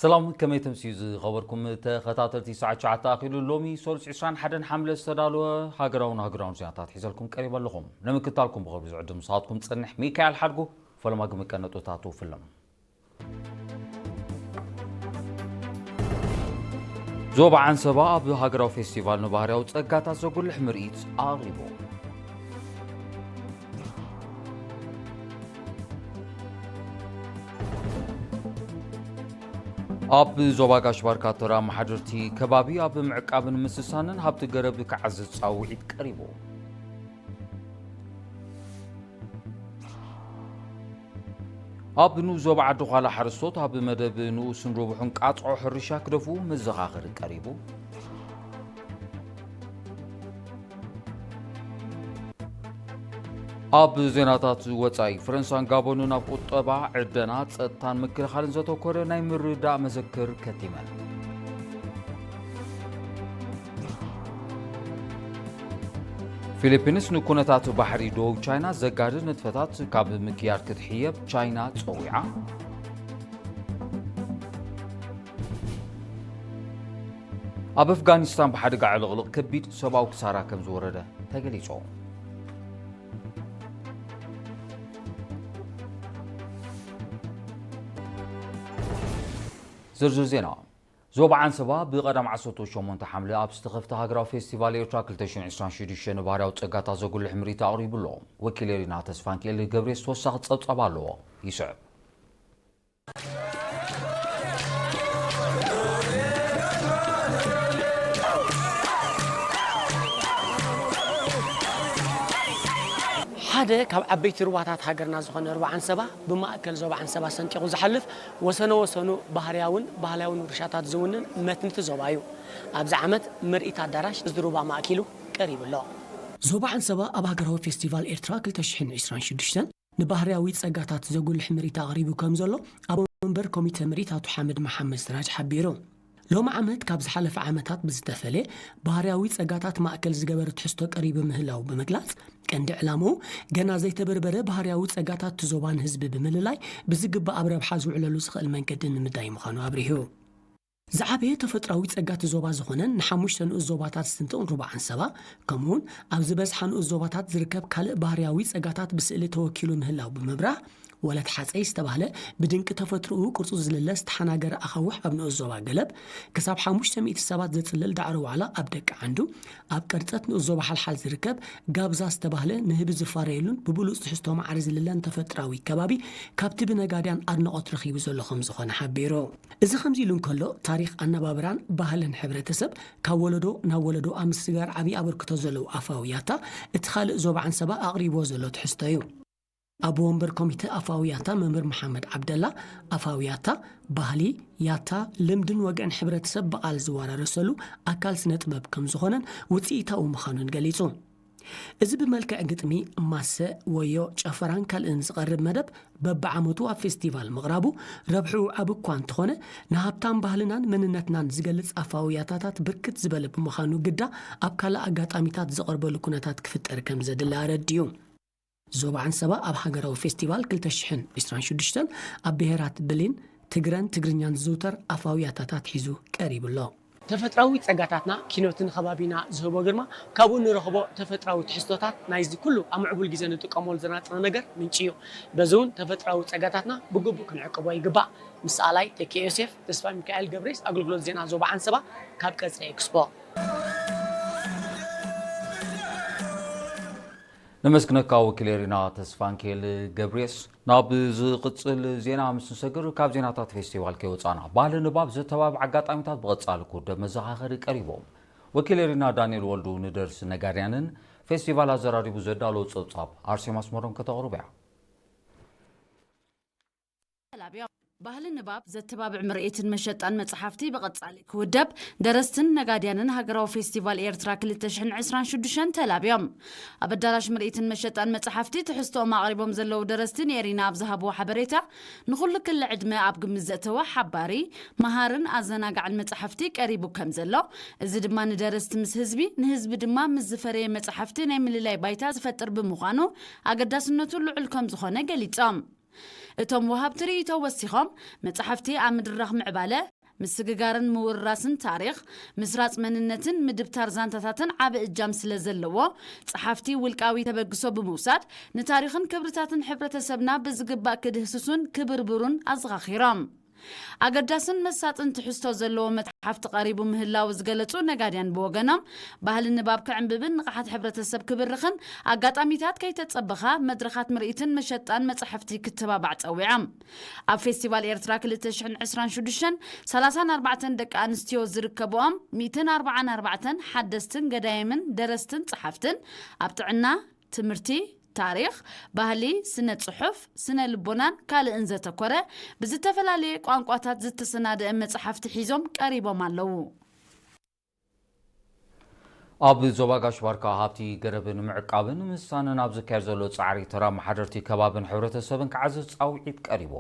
ሰላም፣ ከመይ ተምስዩ ዝኸበርኩም ተኸታተልቲ ሰዓት ትሽዓተ ኣኺሉ። ሎሚ ሰሉስ ዕስራን ሓደን ሓምለ ዝተዳለወ ሃገራውን ሃገራውን ዜናታት ሒዘልኩም ቀሪበ ኣለኹም። ንምክታልኩም ብኽብሪ ዝዕድም ንስኻትኩም ዝጸንሕ ሚካኤል ሓድጉ። ፈለማ ግምቀ ነጥብታቱ ፍልም። ዞባ ዓንሰባ ኣብ ሃገራዊ ፌስቲቫል ንባህርያዊ ጸጋታት ዘጉልሕ ምርኢት ኣቕሪቡ። ኣብ ዞባ ጋሽ ባርካ ተራ መሓድርቲ ከባቢ ኣብ ምዕቃብን ምስሳንን ሃብቲ ገረብ ክዓዝዝ ጻውዒት ቀሪቡ። ኣብ ንኡስ ዞባ ዓዲ ዃላ ሓረስቶት ኣብ መደብ ንኡስን ርቡሕን ቃጽዖ ሕርሻ ክደፍኡ መዘኻኸሪ ቀሪቡ። ኣብ ዜናታት ወጻኢ፣ ፈረንሳን ጋቦንን ኣብ ቁጠባ፣ ዕደና፣ ጸጥታን ምክልኻልን ዘተኮረ ናይ ምርድዳእ መዘክር ከቲመን። ፊሊፒንስ ንኩነታት ባሕሪ ደቡብ ቻይና ዘጋድድ ንጥፈታት ካብ ምክያድ ክትሕየብ ቻይና ጸዊዓ። ኣብ ኣፍጋኒስታን ብሓደጋ ዕልቕልቕ ከቢድ ሰብኣዊ ክሳራ ከም ዝወረደ ተገሊጹ። ዝርዝር ዜና። ዞባ ዓንሰባ ብቐዳም ዓሰርተ ሸሞንተ ሓምለ ኣብ ዝተኸፍተ ሃገራዊ ፌስቲቫል ኤርትራ ክልተ ሽሕን ዕስራን ሽዱሽተ ንባህርያዊ ጸጋታት ዘጉልሕ ምርኢት ኣቕሪቡ ኣሎ። ወኪል ኤሪና ተስፋንኪኤል ገብሬስ ተወሳኺ ጸብጻብ ኣለዎ። ይስዕብ። ሓደ ካብ ዓበይቲ ሩባታት ሃገርና ዝኾነ ሩባ ዓንሰባ ብማእከል ዞባ ዓንሰባ ሰንጢቑ ዝሓልፍ፣ ወሰነ ወሰኑ ባህርያውን ባህላውን ውርሻታት ዝውንን መትንቲ ዞባ እዩ። ኣብዚ ዓመት ምርኢት ኣዳራሽ እዚ ሩባ ማእኪሉ ቀሪቡ ኣሎ። ዞባ ዓንሰባ ኣብ ሃገራዊ ፌስቲቫል ኤርትራ ክልተ ሽሕን ዕስራን ሽዱሽተን ንባህርያዊ ጸጋታት ዘጉልሕ ምርኢት ኣቕሪቡ ከም ዘሎ ኣብ ወንበር ኮሚተ ምርኢት ኣቶ ሓመድ መሓመድ ስራጅ ሓቢሩ። ሎሚ ዓመት ካብ ዝሓለፈ ዓመታት ብዝተፈለየ ባህርያዊ ጸጋታት ማእከል ዝገበረ ትሕዝቶ ቀሪቡ ምህላው ብምግላጽ፣ ቀንዲ ዕላምኡ ገና ዘይተበርበረ ባህርያዊ ጸጋታት እቲ ዞባን ህዝቢ ብምልላይ ብዝግባእ ኣብ ረብሓ ዝውዕለሉ ዝኽእል መንገዲ ንምዳይ ምዃኑ ኣብሪሁ። ዝዓበየ ተፈጥራዊ ጸጋ እቲ ዞባ ዝኾነን ንሓሙሽተ ንኡስ ዞባታት ዝትንትቕን ሩባ ዓንሰባ፣ ከምኡውን ኣብ ዝበዝሓ ንኡስ ዞባታት ዝርከብ ካልእ ባህርያዊ ጸጋታት ብስእሊ ተወኪሉ ምህላው ብምብራህ፣ ወለት ሓፀይ ዝተባህለ ብድንቂ ተፈጥሮኡ ቅርጹ ዝልለ ዝተሓናገረ ኣኻውሕ ኣብ ንኡስ ዞባ ገለብ፣ ክሳብ ሓሙሽተ ሚእቲ ሰባት ዘጽልል ዳዕሮ ዋዕላ ኣብ ደቂ ዓንዱ፣ ኣብ ቀርጸት ንኡስ ዞባ ሓልሓል ዝርከብ ጋብዛ ዝተባህለ ንህቢ ዝፋረየሉን ብብሉጽ ትሕዝቶ ማዕረ ዝልለን ተፈጥራዊ ከባቢ ካብቲ ብነጋድያን ኣድናቖት ረኺቡ ዘሎ ከም ዝኾነ ሓቢሩ። እዚ ከምዚ ኢሉ እንከሎ፣ ታሪኽ ኣነባብራን ባህልን ሕብረተሰብ ካብ ወለዶ ናብ ወለዶ ኣብ ምስግጋር ዓብዪ ኣበርክቶ ዘለዎ ኣፋዊ ያታ እቲ ካልእ ዞባ ዓንሰባ ኣቕሪብዎ ዘሎ ትሕዝቶ እዩ። ኣቦ ወንበር ኮሚተ ኣፋዊ ያታ መምህር መሓመድ ዓብደላ፣ ኣፋዊ ያታ ባህሊ፣ ያታ፣ ልምድን ወግዕን ሕብረተሰብ ብቓል ዝወራረሰሉ ኣካል ስነ ጥበብ ከም ዝኾነን ውፅኢታዊ ምዃኑን ገሊጹ። እዚ ብመልክዕ ግጥሚ፣ ማሰ፣ ወዮ፣ ጨፈራን ካልእን ዝቐርብ መደብ በብዓመቱ ኣብ ፌስቲቫል ምቕራቡ ረብሕኡ ዓቢ እኳ እንተኾነ፣ ንሃብታም ባህልናን መንነትናን ዝገልጽ ኣፋዊ ያታታት ብርክት ዝበለ ብምዃኑ ግዳ ኣብ ካልእ ኣጋጣሚታት ዝቐርበሉ ኩነታት ክፍጠር ከም ዘድሊ ኣረዲኡ። ዞባ ዓንሰባ ኣብ ሃገራዊ ፌስቲቫል ክልተ ሽሕን ዕስራን ሽዱሽተን ኣብ ብሄራት ብሊን፣ ትግረን ትግርኛን ዝዝውተር ኣፋዊ ያታታት ሒዙ ቀሪቡ ኣሎ። ተፈጥራዊ ጸጋታትና፣ ኪኖትን ከባቢና ዝህቦ ግርማ፣ ካብኡ ንረኽቦ ተፈጥራዊ ትሕዝቶታት ናይዚ ኩሉ ኣብ ምዕቡል ግዜ ንጥቀመሉ ዘለና ጥረ ነገር ምንጪ እዩ። በዚ እውን ተፈጥራዊ ጸጋታትና ብግቡእ ክንዕቅቦ ይግባእ። ምስ ኣላይ ተኪኤ ዮሴፍ፣ ተስፋ ሚካኤል ገብሬስ፣ ኣገልግሎት ዜና ዞባ ዓንሰባ ካብ ቀጽሪ ኤክስፖ። ነመስግነካ ወኪል ኤሪና ተስፋንኪኤል ገብሬስ። ናብ ዝቕጽል ዜና ምስ ንሰግር፣ ካብ ዜናታት ፌስቲቫል ከይወጻና፣ ባህሊ ንባብ ዘተባብዕ ኣጋጣሚታት ብቐጻሊ ክውደብ መዘኻኸሪ ቀሪቦም። ወኪል ኤሪና ዳንኤል ወልዱ ንደርሲ ነጋድያንን ፌስቲቫል ኣዘራሪቡ ዘዳለዎ ጸብጻብ ኣርሴማ ኣስመሮም ከተቕርብ እያ። ተላብዮም። ባህሊ ንባብ ዘተባብዕ ምርኢትን መሸጣን መጽሓፍቲ ብቐጻሊ ክውደብ፣ ደረስትን ነጋድያንን ሃገራዊ ፌስቲቫል ኤርትራ ክልተ ሽሕን ዕስራን ሽዱሽተን ተላብዮም። ኣብ ኣዳራሽ ምርኢትን መሸጣን መጽሓፍቲ ትሕዝቶኦም ኣቕሪቦም ዘለዉ ደረስቲ ንኤሪና ኣብ ዝሃብዎ ሓበሬታ፣ ንኹሉ ክሊ ዕድመ ኣብ ግምት ዘእተወ ሓባሪ፣ መሃርን ኣዘናጋዕን መጽሓፍቲ ቀሪቡ ከም ዘሎ፣ እዚ ድማ ንደረስቲ ምስ ህዝቢ፣ ንህዝቢ ድማ ምስ ዝፈረየ መጽሓፍቲ ናይ ምልላይ ባይታ ዝፈጥር ብምዃኑ፣ ኣገዳስነቱ ልዑል ከም ዝኾነ ገሊጾም። እቶም ወሃብቲ ርእይቶ ወሲኾም፣ መጻሕፍቲ ኣብ ምድራኽ ምዕባለ፣ ምስግጋርን ምውርራስን ታሪኽ፣ ምስራጽ መንነትን ምድብታር ዛንታታትን ዓቢ እጃም ስለ ዘለዎ፣ ጸሓፍቲ ውልቃዊ ተበግሶ ብምውሳድ ንታሪኽን ክብርታትን ሕብረተሰብና ብዝግባእ ክድህስሱን ክብርብሩን ኣዘኻኺሮም። ኣገዳስን መሳጥን ትሕዝቶ ዘለዎ መጽሓፍቲ ቀሪቡ ምህላው ዝገለጹ ነጋድያን ብወገኖም፣ ባህሊ ንባብ ክዕንብብን ንቕሓት ሕብረተሰብ ክብርኽን ኣጋጣሚታት ከይተጸበኻ መድረኻት ምርኢትን መሸጣን መጻሕፍቲ ክትባባዕ ጸዊዖም። ኣብ ፌስቲቫል ኤርትራ ክልተ ሽሕን ዕስራን ሽዱሽተን ሰላሳን ኣርባዕተን ደቂ ኣንስትዮ ዝርከብኦም ሚእትን ኣርባዓን ኣርባዕተን ሓደስትን ገዳይምን ደረስትን ጸሓፍትን ኣብ ጥዕና፣ ትምህርቲ፣ ታሪኽ፣ ባህሊ፣ ስነ ጽሑፍ፣ ስነ ልቦናን ካልእን ዘተኮረ ብዝተፈላለየ ቋንቋታት ዝተሰናደአ መጽሓፍቲ ሒዞም ቀሪቦም ኣለዉ። ኣብ ዞባ ጋሽ ባርካ ሃብቲ ገረብ ንምዕቃብን ምሳንን ኣብ ዝካየድ ዘሎ ጻዕሪ ተራ መሓደርቲ ከባብን ሕብረተሰብን ክዓዝዝ ጻውዒት ቀሪቡ።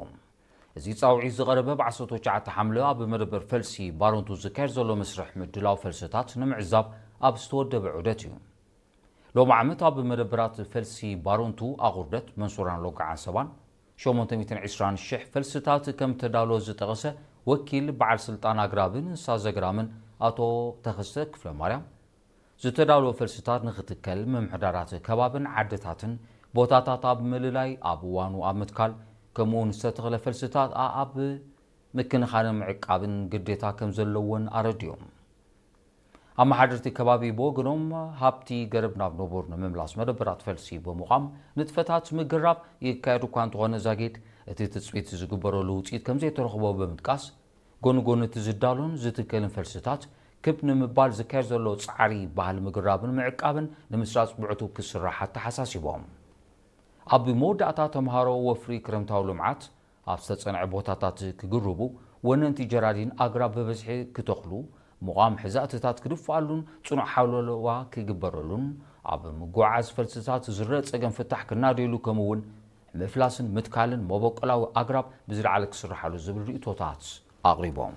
እዚ ጻውዒት ዝቐረበ ብዓሰርተ ትሽዓተ ሓምለ ኣብ መደበር ፈልሲ ባሮንቱ ዝካየድ ዘሎ መስርሕ ምድላው ፈልስታት ንምዕዛብ ኣብ ዝተወደበ ዑደት እዩ። ሎም ዓመት ኣብ መደበራት ፈልሲ ባሮንቱ ኣቑርደት መንሱራን ሎጋዓን ሰባን ሸሞንተ ሚእትን ዕስራን ሽሕ ፈልስታት ከም ተዳሎ ዝጠቐሰ ወኪል በዓል ስልጣን ኣግራብን እንስሳ ዘግራምን ኣቶ ተኸስተ ክፍለ ማርያም፣ ዝተዳሎ ፈልስታት ንክትከል ምምሕዳራት ከባብን ዓድታትን ቦታታት ኣብ ምልላይ ኣብ እዋኑ ኣብ ምትካል ከምኡውን ዝተተኽለ ፈልስታት ኣኣብ ምክንኻንን ምዕቃብን ግዴታ ከም ዘለዎን ኣረዲኦም። ኣመሓደርቲ ከባቢ ብወገኖም ሃብቲ ገረብ ናብ ንቡር ንምምላስ መደበራት ፈልሲ ብምቋም ንጥፈታት ምግራብ ይካየድ እኳ እንተኾነ ዛጊድ እቲ ትፅቢት ዝግበረሉ ውፅኢት ከም ዘይተረኽቦ ብምጥቃስ ጎኒ ጎኒ እቲ ዝዳሎን ዝትከልን ፈልስታት ክብ ንምባል ዝካየድ ዘሎ ፃዕሪ ባህሊ ምግራብን ምዕቃብን ንምስራፅ ብዕቱብ ክስራሕ ኣተሓሳሲቦም። ኣብ መወዳእታ ተምሃሮ ወፍሪ ክረምታዊ ልምዓት ኣብ ዝተጸንዐ ቦታታት ክግርቡ ወነንቲ ጀራዲን ኣግራብ ብብዝሒ ክተኽሉ ምቋም ሕዛእትታት ክድፍኣሉን ጽኑዕ ሓለዋ ክግበረሉን ኣብ ምጉዓዝ ፈልስታት ዝረአ ጸገም ፍታሕ ክናደየሉ ከምኡውን ምፍላስን ምትካልን መበቆላዊ ኣግራብ ብዝለዓለ ክስርሓሉ ዝብል ርእቶታት ኣቕሪቦም።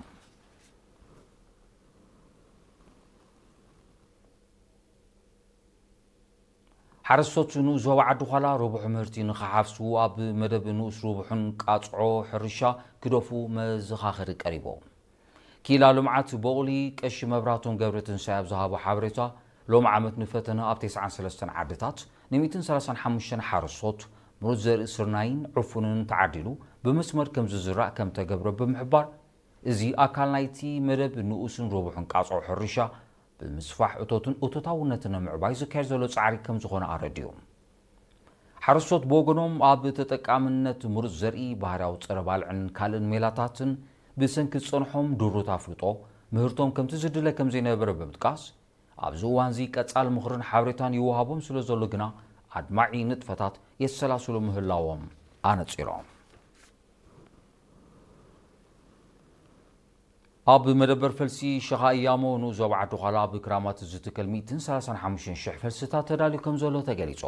ሓረስቶት ንኡስ ዞባ ዓዲ ዃላ ረቡሕ ምህርቲ ንኽሓፍሱ ኣብ መደብ ንኡስ ርቡሕን ቃጽዖ ሕርሻ ክደፉ መዘኻኸሪ ቀሪቡ። ኪላ ልምዓት ቦቕሊ ቀሺ መብራቶም ገብረትንሳኤ ኣብ ዝሃቦ ሓበሬታ፣ ሎም ዓመት ንፈተነ ኣብ ተስዓን ሰለስተን ዓድታት ንሚእትን ሰላሳን ሓሙሽተን ሓረስቶት ምሩት ዘርኢ ስርናይን ዕፉንን ተዓዲሉ ብመስመር ከም ዝዝራእ ከም ተገብረ ብምሕባር፣ እዚ ኣካል ናይቲ መደብ ንኡስን ረቡሕን ቃጽዖ ሕርሻ ብምስፋሕ እቶትን እቶታውነትን ንምዕባይ ዝካየድ ዘሎ ጻዕሪ ከም ዝኾነ ኣረዲኡ። ሓረስቶት ብወገኖም ኣብ ተጠቃምነት ምሩጽ ዘርኢ፣ ባህርያዊ ጸረ ባልዕን ካልእን ሜላታትን ብሰንኪ ዝጸንሖም ድሩት ኣፍልጦ ምህርቶም ከምቲ ዝድለ ከም ዘይነበረ ብምጥቃስ፣ ኣብዚ እዋንዚ ቀጻሊ ምኽርን ሓበሬታን ይወሃቦም ስለ ዘሎ ግና ኣድማዒ ንጥፈታት የሰላስሉ ምህላዎም ኣነጺሮም። ኣብ መደበር ፈልሲ ሸኻ እያሞ ንኡስ ዞባ ዓዲ ዃላ ኣብ ክራማት ዝትከል ሚእትን ሰላሳን ሓሙሽተን ሽሕ ፈልስታት ተዳልዩ ከም ዘሎ ተገሊጹ።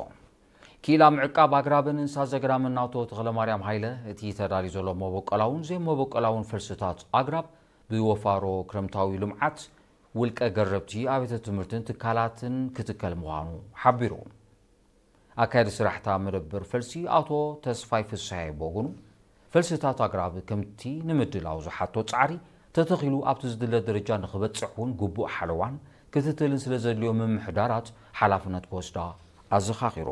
ክኢላ ምዕቃብ ኣግራብን እንስሳ ዘገዳምን ኣቶ ተኽለማርያም ሃይለ፣ እቲ ተዳልዩ ዘሎ መበቆላውን ዘይመበቆላውን ፈልስታት ኣግራብ ብወፋሮ ክረምታዊ ልምዓት ውልቀ ገረብቲ ኣብያተ ትምህርትን ትካላትን ክትከል ምዃኑ ሓቢሩ። ኣካያዲ ስራሕታ መደበር ፈልሲ ኣቶ ተስፋይ ፍስሃየ ብወገኑ፣ ፈልስታት ኣግራብ ከምቲ ንምድላው ዝሓቶ ጻዕሪ ተተኺሉ ኣብቲ ዝድለ ደረጃ ንኽበጽሕ እውን ግቡእ ሓለዋን ክትትልን ስለ ዘድልዮ ምምሕዳራት ሓላፍነት ክወስዳ ኣዘኻኺሩ።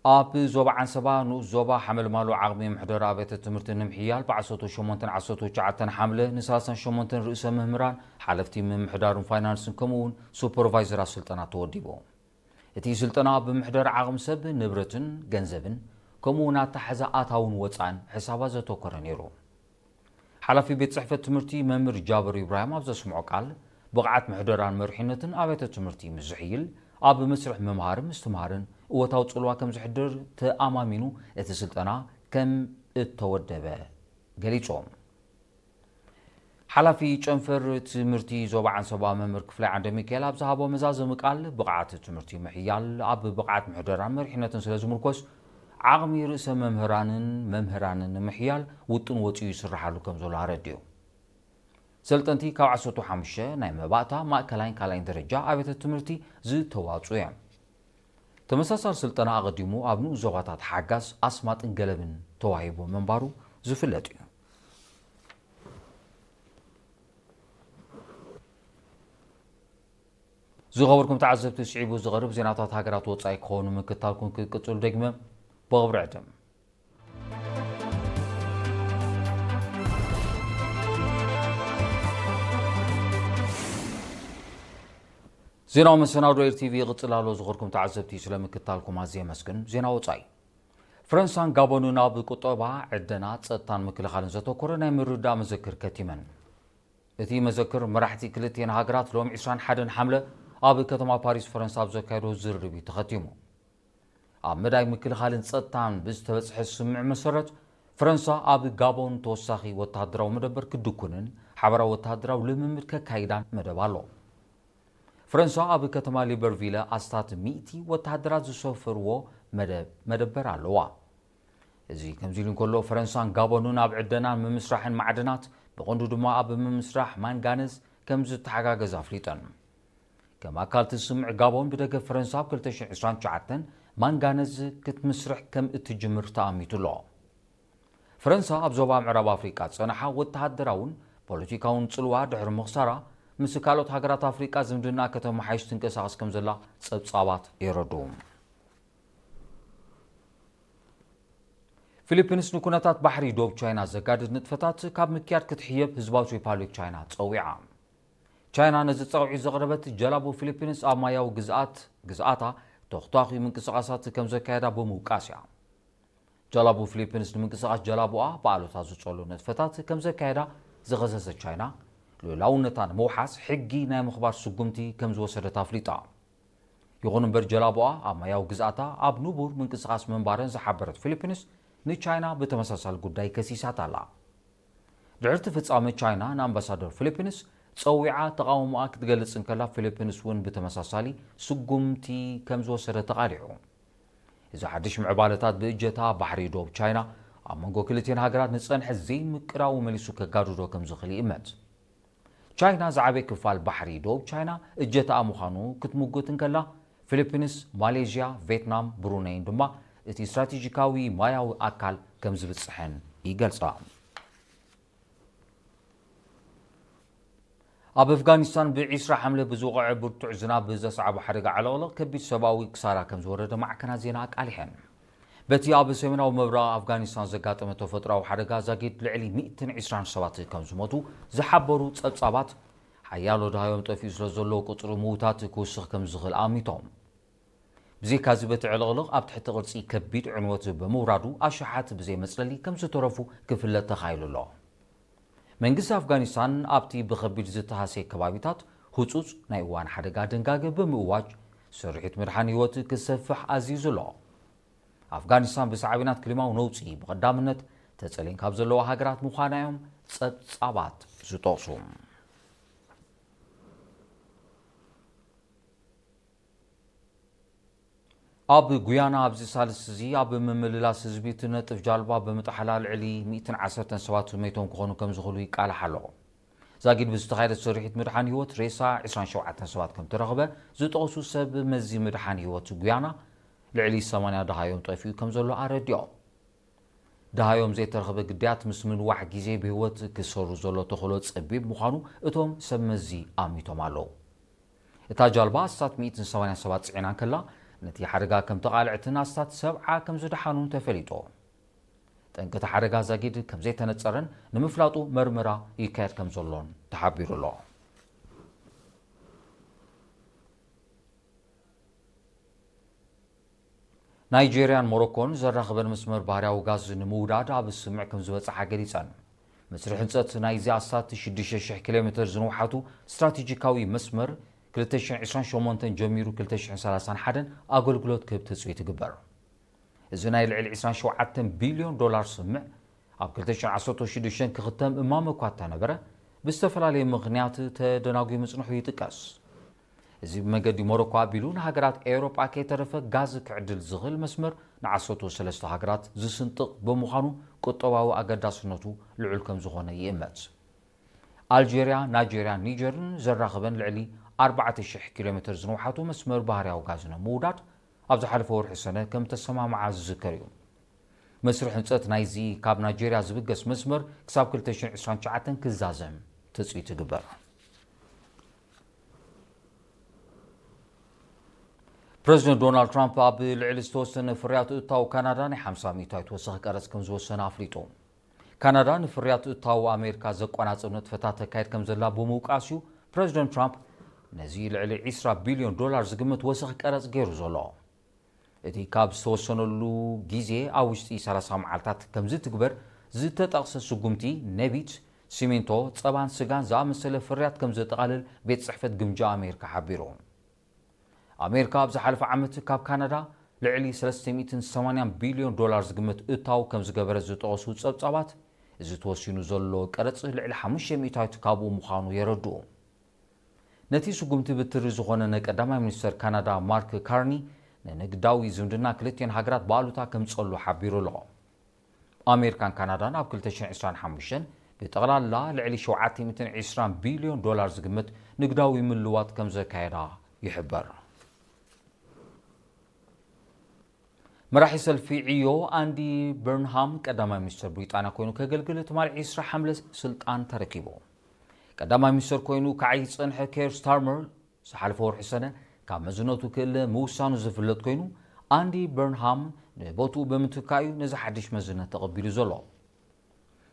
ኣብ ዞባ ዓንሰባ ንኡስ ዞባ ሓመልማሎ ዓቕሚ ምሕደራ ኣብያተ ትምህርቲ ንምሕያል ብ ዓሰርተ ሸሞንተን ዓሰርተ ትሽዓተን ሓምለ ን ሰላሳን ሸሞንተን ርእሰ መምህራን፣ ሓለፍቲ ምምሕዳርን ፋይናንስን ከምኡ እውን ሱፐርቫይዘራት ስልጠና ተወዲቡ። እቲ ስልጠና ኣብ ምሕደራ ዓቕሚ ሰብ፣ ንብረትን ገንዘብን ከምኡ እውን ኣተሓሕዛ ኣታውን ወፃእን ሕሳባት ዘተኮረ ነይሩ። ሓላፊ ቤት ጽሕፈት ትምህርቲ መምህር ጃብር ኢብራሂም ኣብ ዘስምዖ ቃል፣ ብቕዓት ምሕደራን መሪሕነትን ኣብያተ ትምህርቲ ምስ ዝሕይል፣ ኣብ መስርሕ ምምሃርን ምስትምሃርን እወታዊ ጽልዋ ከም ዘሕድር ተኣማሚኑ፣ እቲ ስልጠና ከም እተወደበ ገሊጾም። ሓላፊ ጨንፈር ትምህርቲ ዞባ ዓንሰባ መምህር ክፍላይ ዓንደ ሚካኤል ኣብ ዝሃቦ መዛዘሚ ቃል፣ ብቕዓት ትምህርቲ ምሕያል ኣብ ብቕዓት ምሕደራን መሪሕነትን ስለ ዝምርኮስ፣ ዓቕሚ ርእሰ መምህራንን መምህራንን ንምሕያል ውጥን ወጺኡ ይስርሓሉ ከም ዘሎ ኣረዲኡ። ሰልጠንቲ ካብ ዓሰርተ ሓሙሽተ ናይ መባእታ፣ ማእከላይን ካልኣይን ደረጃ ኣብያተ ትምህርቲ ዝተዋጽኡ እዮም። ተመሳሳሊ ስልጠና ኣቐዲሙ ኣብ ንኡስ ዞባታት ሓጋዝ፣ ኣስማጥን ገለብን ተዋሂቡ ምንባሩ ዝፍለጥ እዩ። ዝኸበርኩም ተዓዘብቲ፣ ስዒቡ ዝቐርብ ዜናታት ሃገራት ወጻኢ ክኾኑ ምክታልኩም ክትቅጽሉ ደግመ ብኽብሪ ዕድም። ዜናዊ መሰናዶ ኤል ቲ ቪ ይቕጽል ኣሎ። ዝኸበርኩም ተዓዘብቲ፣ ስለ ምክታልኩም ኣዝየ የመስግን። ዜና ወጻኢ። ፈረንሳን ጋቦንን ኣብ ቁጠባ፣ ዕደና፣ ጸጥታን ምክልኻልን ዘተኮረ ናይ ምርድዳእ መዘክር ከቲመን። እቲ መዘክር፣ መራሕቲ ክልቲኤን ሃገራት ሎሚ ዕስራን ሓደን ሓምለ ኣብ ከተማ ፓሪስ ፈረንሳ ኣብ ዘካየዶ ዝርርብ እዩ ተኸቲሙ። ኣብ መዳይ ምክልኻልን ጸጥታን ብዝተበጽሐ ስምምዕ መሰረት፣ ፈረንሳ ኣብ ጋቦን ተወሳኺ ወተሃደራዊ መደበር ክትድኩንን ሓበራዊ ወተሃደራዊ ልምምድ ከካይዳን መደብ ኣሎ። ፈረንሳ ኣብ ከተማ ሊበርቪለ ኣስታት ሚእቲ ወተሃደራት ዝሰፈርዎ መደ-፣ መደበር ኣለዋ። እዚ ከምዚ ኢሉ እንከሎ፣ ፈረንሳን ጋቦንን ኣብ ዕደናን ምምስራሕን ማዕድናት፣ ብቐንዱ ድማ ኣብ ምምስራሕ ማንጋነዝ ከም ዝተሓጋገዛ ኣፍሊጠን። ከም ኣካል እቲ ስምምዕ፣ ጋቦን ብደገፍ ፈረንሳ ኣብ ክልተ ሽሕን ዕስራን ትሽዓተን ማንጋነዝ ክትምስርሕ ከም እትጅምር ተኣሚቱ ኣሎ። ፈረንሳ ኣብ ዞባ ምዕራብ ኣፍሪቃ ዝጸንሓ ወተሃደራውን ፖለቲካውን ጽልዋ ድሕሪ ምኽሳራ፣ ምስ ካልኦት ሃገራት ኣፍሪቃ ዝምድና ከተመሓይሽ ትንቀሳቐስ ከም ዘላ ጸብጻባት የረድኡ። ፊሊፒንስ ንኩነታት ባሕሪ ዶብ ቻይና ዘጋድድ ንጥፈታት ካብ ምክያድ ክትሕየብ ህዝባዊት ሪፓብሊክ ቻይና ጸዊዓ። ቻይና ነዚ ጸውዒት ዘቕረበት፣ ጀላቡ ፊሊፒንስ ኣብ ማያዊ ግዝኣት፣ ግዝኣታ ተኽታኺ ምንቅስቓሳት ከም ዘካየዳ ብምውቃስ እያ። ጀላቡ ፊሊፒንስ ንምንቅስቓስ ጀላቡኣ ብኣሉታ ዝጸሉ ንጥፈታት ከም ዘካየዳ ዝኸሰሰት ቻይና፣ ልኡላውነታ ንምውሓስ ሕጊ ናይ ምኽባር ስጉምቲ ከም ዝወሰደት ኣፍሊጣ። ይኹን እምበር፣ ጀላቡኣ ኣብ ማያዊ ግዝኣታ ኣብ ንቡር ምንቅስቓስ ምንባረን ዝሓበረት ፊሊፒንስ፣ ንቻይና ብተመሳሳሊ ጉዳይ ከሲሳታ ኣላ። ድሕሪ እቲ ፍጻመ፣ ቻይና ንኣምባሳደር ፊሊፒንስ ጸዊዓ ተቓውሞኣ ክትገልጽ እንከላ፣ ፊሊፒንስ እውን ብተመሳሳሊ ስጉምቲ ከም ዝወሰደ ተቓሊዑ። እዚ ሓድሽ ምዕባለታት፣ ብእጀታ ባሕሪ ዶብ ቻይና ኣብ መንጎ ክልቲኤን ሃገራት ንጸንሐ ዘይምቅራቡ መሊሱ ከጋድዶ ከም ዝኽእል ይእመት። ቻይና ዝዓበየ ክፋል ባሕሪ ዶብ ቻይና እጀታኣ ምዃኑ ክትምጉት እንከላ፣ ፊሊፒንስ፣ ማሌዥያ፣ ቬትናም፣ ብሩነይን ድማ እቲ ስትራቴጂካዊ ማያዊ ኣካል ከም ዝብጽሐን ይገልጻ። ኣብ ኣፍጋኒስታን ብዒስራ ሓምለ ብዝወቕዐ ብርቱዕ ዝናብ ብዘስዓቦ ሓደጋ ዕልቕልቕ ከቢድ ሰብኣዊ ክሳራ ከም ዝወረደ ማዕከናት ዜና ኣቃሊሐን። በቲ ኣብ ሰሜናዊ ምብራቕ ኣፍጋኒስታን ዘጋጠመ ተፈጥሮኣዊ ሓደጋ ዛጊድ ልዕሊ ሚእትን ዕስራን ሰባት ከም ዝሞቱ ዝሓበሩ ጸብጻባት፣ ሓያሎ ደሃዮም ጠፊኡ ስለ ዘሎ፣ ቁጽሪ ምዉታት ክውስኽ ከም ዝኽእል ኣሚቶም። ብዘይካዚ፣ በቲ ዕልቕልቕ ኣብ ትሕቲ ቅርጺ ከቢድ ዕንወት ብምውራዱ፣ ኣሽሓት ብዘይ መጽለሊ ከም ዝተረፉ ክፍለጥ ተኻኢሉ ኣሎ። መንግስቲ ኣፍጋኒስታን ኣብቲ ብኸቢድ ዝተሃስየ ከባቢታት ህጹጽ ናይ እዋን ሓደጋ ድንጋገ ብምእዋጅ፣ ስርሒት ምድሓን ህይወት ክሰፍሕ ኣዚዙ ኣሎ። ኣፍጋኒስታን ብሳዕቤናት ክሊማዊ ነውጺ ብቐዳምነት ተጸሊን ካብ ዘለዋ ሃገራት ምዃና እዮም ጸብጻባት ዝጠቕሱ። ኣብ ጉያና ኣብዚ ሳልስቲ እዚ ኣብ ምምልላስ ህዝቢ ትነጥፍ ጃልባ ብምጥሓላ ልዕሊ ሚእትን ዓሰርተን ሰባት መይቶም ክኾኑ ከም ዝኽእሉ ይቃላሕ ኣሎ። ዛጊድ ብዝተኻየደ ስርሒት ምድሓን ህይወት ሬሳ ዕስራን ሸውዓተን ሰባት ከም ተረኽበ ዝጠቕሱ ሰብ መዚ ምድሓን ህይወት ጉያና፣ ልዕሊ ሰማንያ ደሃዮም ጠፊኡ ከም ዘሎ ኣረዲኦም። ደሃዮም ዘይተረኽበ ግዳያት ምስ ምንዋሕ ግዜ ብህይወት ክሰሩ ዘሎ ተኽእሎ ጸቢብ ምዃኑ እቶም ሰብ መዚ ኣሚቶም ኣለዉ። እታ ጃልባ ኣስታት ሚእትን ሰማንያን ሰባት ጽዒና እንከላ፣ ነቲ ሓደጋ ከም ተቓልዕትን ኣስታት ሰብዓ ከም ዝደሓኑን ተፈሊጡ። ጠንቂ እቲ ሓደጋ ዛጊድ ከም ዘይተነጸረን ንምፍላጡ መርመራ ይካየድ ከም ዘሎን ተሓቢሩ ኣሎ። ናይጄርያን ሞሮኮን ዘራኽበን መስመር ባህርያዊ ጋዝ ንምውዳድ ኣብ ስምምዕ ከም ዝበጽሓ ገሊጸን። መስርሕ ህንጸት ናይዚ ኣስታት ሽዱሽተ ሽሕ ኪሎ ሜተር ዝንውሓቱ ስትራቴጂካዊ መስመር፣ ክልተ ሽሕን ዕስራን ሸሞንተን ጀሚሩ ክልተ ሽሕን ሰላሳን ሓደን ኣገልግሎት ክህብ ትጽቢት ይግበር። እዚ ናይ ልዕሊ ዕስራን ሸውዓተን ቢልዮን ዶላር ስምምዕ፣ ኣብ ክልተ ሽሕን ዓሰርተ ሽዱሽተን ክኽተም እማመ እኳ እንተነበረ፣ ብዝተፈላለየ ምኽንያት ተደናጒዩ ምጽንሑ ይጥቀስ። እዚ ብመገዲ ሞሮኮ ኣቢሉ ንሃገራት ኤውሮጳ ከይተረፈ ጋዝ ክዕድል ዝኽእል መስመር ንዓሰርተ ሰለስተ ሃገራት ዝስንጥቕ ብምዃኑ፣ ቁጠባዊ ኣገዳስነቱ ልዑል ከም ዝኾነ ይእመት። ኣልጀርያ፣ ናይጀርያን ኒጀርን ዘራኽበን ልዕሊ ኣርባዕተ ሽሕ ኪሎ ሜተር ዝንውሓቱ መስመር ባህርያዊ ጋዝ ንምውዳድ ኣብ ዝሓለፈ ወርሒ ሰነ ከም ተሰማምዓ ዝዝከር እዩ። መስርሕ ህንፀት ናይዚ ካብ ናይጄርያ ዝብገስ መስመር ክሳብ ክልተ ሽሕን ዕስራን ትሽዓተን ክዛዘም ትፅቢት ይግበር። ፕረዚደንት ዶናልድ ትራምፕ ኣብ ልዕሊ ዝተወሰነ ፍርያት እታው ካናዳ ናይ ሓምሳ ሚእታዊት ወሰኽ ቀረጽ ከም ዝወሰነ ኣፍሊጡ። ካናዳ ንፍርያት እታው ኣሜሪካ ዘቋናጽብ ንጥፈታት ተካይድ ከም ዘላ ብምውቃስ እዩ ፕረዚደንት ትራምፕ ነዚ ልዕሊ ዕስራ ቢልዮን ዶላር ዝግመት ወሰኽ ቀረጽ ገይሩ ዘሎ። እቲ ካብ ዝተወሰነሉ ግዜ ኣብ ውሽጢ ሰላሳ መዓልታት ከም ዝትግበር ዝተጠቕሰ ስጉምቲ፣ ነቢት፣ ሲሚንቶ፣ ጸባን ስጋን ዝኣመሰለ ፍርያት ከም ዘጠቓልል ቤት ጽሕፈት ግምጃ ኣሜሪካ ሓቢሩ። ኣሜሪካ ኣብ ዝሓለፈ ዓመት ካብ ካናዳ ልዕሊ ሰለስተ ሚእትን ሰማንያን ቢልዮን ዶላር ዝግመት እታው ከም ዝገበረት ዝጠቐሱ ጸብጻባት፣ እዚ ተወሲኑ ዘሎ ቀረጽ ልዕሊ ሓሙሽተ ሚእታዊት ካብኡ ምዃኑ የረድኡ። ነቲ ስጉምቲ ብትሪ ዝኾነ ናይ ቀዳማይ ሚኒስተር ካናዳ ማርክ ካርኒ ንንግዳዊ ዝምድና ክልቲኤን ሃገራት ብኣሉታ ከምጸሉ ሓቢሩ ኣሎ። ኣሜሪካን ካናዳን ኣብ ክልተ ሽሕን ዕስራን ሓሙሽተን ብጠቕላላ ልዕሊ ሸውዓተ ሚእትን ዕስራን ቢልዮን ዶላር ዝግመት ንግዳዊ ምልዋጥ ከም ዘካየዳ ይሕበር። መራሒ ሰልፊ ዕዮ ኣንዲ በርንሃም ቀዳማይ ሚኒስተር ብሪጣንያ ኮይኑ ከገልግል ትማሊ ዕስራ ሓምለ ስልጣን ተረኪቡ። ቀዳማይ ሚኒስተር ኮይኑ ክዓይ ዝጸንሐ ኬር ስታርመር ዝሓለፈ ወርሒ ሰነ ካብ መዝነቱ ክእለ ምውሳኑ ዝፍለጥ ኮይኑ፣ ኣንዲ በርንሃም ንቦትኡ ብምትካእ እዩ ነዚ ሓድሽ መዝነት ተቐቢሉ ዘሎ።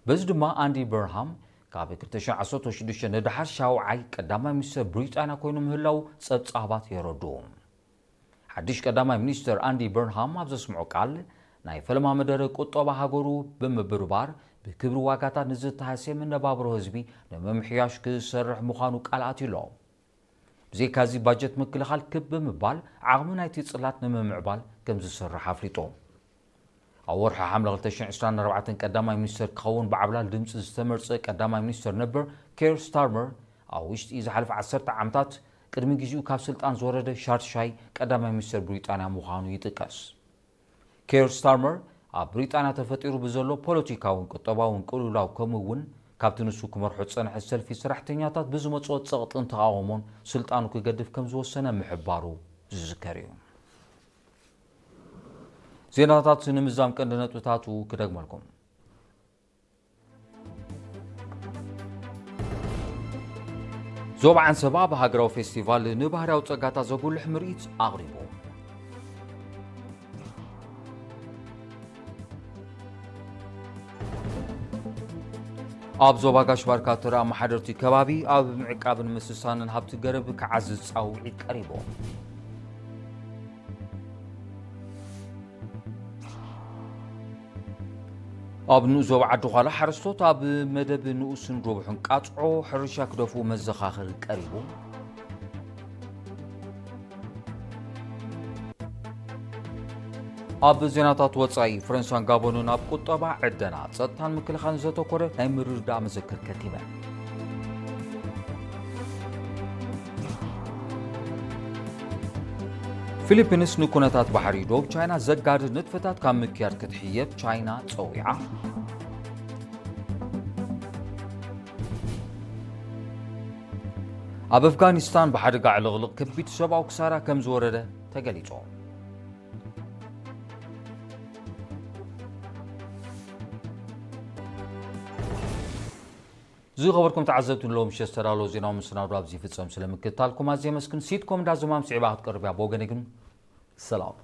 በዚ ድማ ኣንዲ በርንሃም ካብ ክልተ ሽሕን ዓሰርተ ሽዱሽተ ንደሓር ሻውዓይ ቀዳማይ ሚኒስተር ብሪጣንያ ኮይኑ ምህላው ጸብጻባት የረድኡ። ሓድሽ ቀዳማይ ሚኒስተር ኣንዲ በርንሃም ኣብ ዘስምዖ ቃል፣ ናይ ፈለማ መደረ ቁጠባ ሃገሩ ብምብርባር ብክብሪ ዋጋታት ንዝተሃስየ መነባብሮ ህዝቢ ንምምሕያሽ ክሰርሕ ምዃኑ ቃል ኣትዩ ኣሎ። ብዘይካዚ ባጀት ምክልኻል ክብ ብምባል ዓቕሚ ናይቲ ጽላት ንምምዕባል ከም ዝሰርሕ ኣፍሊጡ። ኣብ ወርሒ ሓምለ ክልተ ሽሕን ዕስራን ኣርባዕተን ቀዳማይ ሚኒስተር ክኸውን ብዓብላል ድምጺ ዝተመርጸ ቀዳማይ ሚኒስተር ነበር ኬር ስታርመር፣ ኣብ ውሽጢ ዝሓለፈ ዓሰርተ ዓመታት ቅድሚ ግዜኡ ካብ ስልጣን ዝወረደ ሻድሻይ ቀዳማይ ሚኒስተር ብሪጣንያ ምዃኑ ይጥቀስ። ኬር ስታርመር ኣብ ብሪጣንያ ተፈጢሩ ብዘሎ ፖለቲካውን ቁጠባውን ቅልውላው፣ ከምኡ እውን ካብቲ ንሱ ክመርሖ ዝጸንሐ ሰልፊ ሰራሕተኛታት ብዝመጽኦ ጸቕጥን ተቓውሞን ስልጣኑ ክገድፍ ከም ዝወሰነ ምሕባሩ ዝዝከር እዩ። ዜናታት ንምዛም ቀንዲ ነጥብታቱ ክደግመልኩም። ዞባ ዓንሰባ ኣብ ሃገራዊ ፌስቲቫል ንባህርያዊ ጸጋታት ዘጉልሕ ምርኢት ኣቕሪቡ። ኣብ ዞባ ጋሽ ባርካ ተራ ኣመሓደርቲ ከባቢ ኣብ ምዕቃብን ምስሳንን ሃብቲ ገረብ ክዓዝዝ ጻውዒት ቀሪቡ። ኣብ ንኡስ ዞባ ዓዲ ዃላ ሓረስቶት ኣብ መደብ ንኡስን ዶብሑን ቃጽዖ ሕርሻ ክደፍኡ መዘኻኸሪ ቀሪቡ። ኣብ ዜናታት ወጻኢ፣ ፈረንሳን ጋቦንን ኣብ ቁጠባ፣ ዕደና፣ ጸጥታን ምክልኻልን ዘተኮረ ናይ ምርድዳእ መዘክር ከቲበን። ፊሊፒንስ ንኩነታት ባሕሪ ዶብ ቻይና ዘጋድድ ንጥፈታት ካብ ምክያድ ክትሕየብ ቻይና ጸዊዓ። ኣብ ኣፍጋኒስታን ብሓደጋ ዕልቕልቕ ከቢድ ሰብኣዊ ክሳራ ከም ዝወረደ ተገሊጹ። ዝኸበርኩም ተዓዘብቲ፣ ንሎሚ ምሸት ዝተዳለወ ዜናዊ መሰናዶ ኣብዚ ይፍጸም። ስለምክትታልኩም ኣዝየ የመስግን። ሲትኮም ዳዝማም ስዒባ ክትቀርብ እያ። ብወገነይ ግን ሰላም።